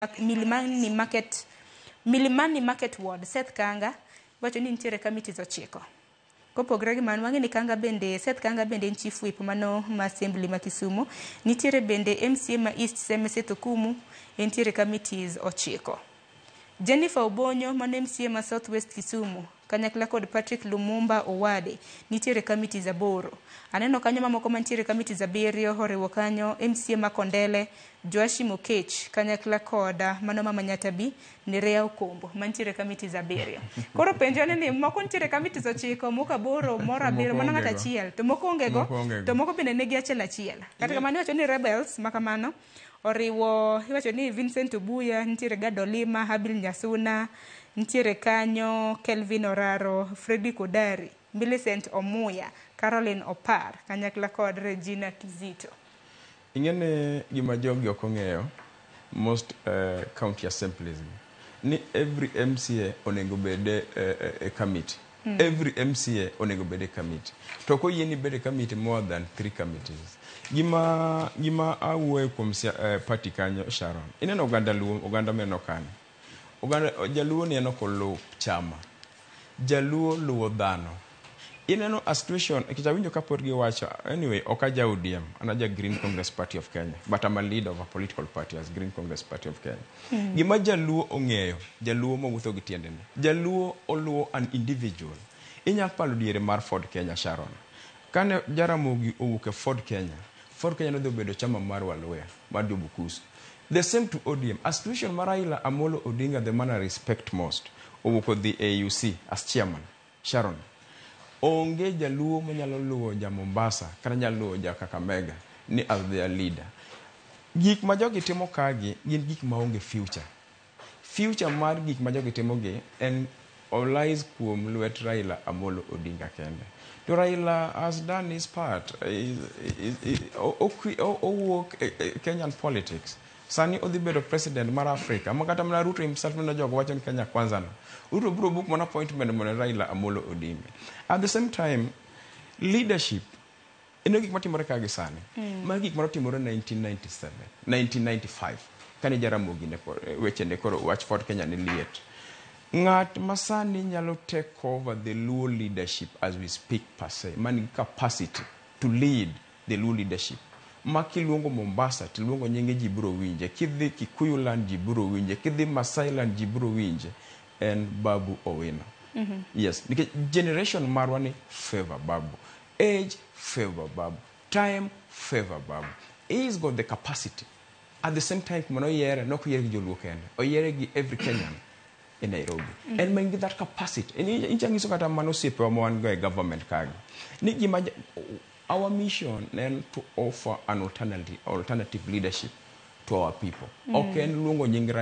Milimani Market, Milimani Market Ward, Seth Kanga wacho ni nitiere committees 9. Kopogore gi mano, wang'e ni Kanga bende, Seth Kanga bende en chief whip mano ma assembly ma Kisumu. Nitiere bende MCA ma East Seme Seth Okumu, entiere committees 9. Jennifer Obonyo mano MCA ma South West Kisumu kanyakla kod Patrick Lumumba Owade nitiere committees 8. Aneno kanyo mamoko mantiere committees 7 oriwo kanyo MCA ma Kondele, Joashim Okech kanyakla kod mano ma Manyata B, Nerea Okombo mantiere committees 7. Koro penjo en ni moko nitiere committees 9, moko 8, moro 7, mano ng'ato achiel, to moko onge go, to moko bende nigi achiel achiel. Kata kamano iwacho ni rebels makamano oriwo, iwacho ni Vincent Obuya, nitiere Gad Olima, Habil Nyasuna, nitiere kanyo Kelvin Oraro, Fredrick Odari, Millicent Omuya, Caroline Opar kanyakla kod Regina Kizito. Ing'e ni gima jogi ok ong'eyo, most county assemblies ni every MCA onego bed e committee. Every MCA onego bed e committee. To ok oyieni bedo e committee more than three committees. Gima awuoyo kuom party kanyo, Sharon. Ineno oganda Luo, oganda meneno kani. Oganda Jaluo ni en ok oluw chama. Jaluo luwo dhano. Ineno a situation, nikech awinjo kapod giwacho, anyway, ok aja ODM, an aja Green Congress Party of Kenya, but I'm a leader of a political party as Green Congress Party of Kenya. Gima Jaluo ong'eyo, Jaluo mawuotho gi tiendene, Jaluo oluwo an individual. Inyalo palo diere mar Ford Kenya, Sharon. Kane Jaramogi owuok e Ford Kenya, Ford Kenya nodhi obedo chama mar Waluya, mar Jobukusu. The same to ODM. A situation mar Raila Amolo Odinga, the man I respect most, owuok odhi e AUC as chairman, Sharon. Onge Jaluo manyalo luwo ja Mombasa kata nyalo luwo ja Kakamega ni as their leader. Gik ma jogi timo kagi gin gik maonge future. Future mar gik ma jogi timogi en lies kuom lwet Raila Amolo Odinga kende. To Raila has done his part. Owuok e Kenyan politics. Sani odhi bedo president mar Africa. Ma kata mana Ruto himself neno jogo wacho ni Kenya Kwanza no. Ruto biro book mana appointment mondo Raila Amolo Odinga. At the same time, leadership ino gik matimore ka gi sani. Magi gik manotimore 1997, 1995 kane Jaramogi ne weche ne koro wach Ford Kenya ne liet. Ng'at ma sani nyalo take over the Luo leadership as we speak per se, man gi capacity to lead the Luo leadership. Ma kiluongo Mombasa tiluongo nyinge ji biro winje, kidhi Kikuyu land ji biro winje, kidhi Masai land ji biro winje, en Babu Owino. Yes, nikech generation marwa ni favor Babu. Age favor Babu. Time favor Babu. He's got the capacity. At the same time, kuma noyiere, nok oyiere gi Joluo kende, oyiere gi every Kenyan e Nairobi. En man gi that capacity. En icha nyiso kata mano osiepewa ma wan go e government kagi. Ni gima our mission en to offer an alternative leadership to our people. Ok en luongo nying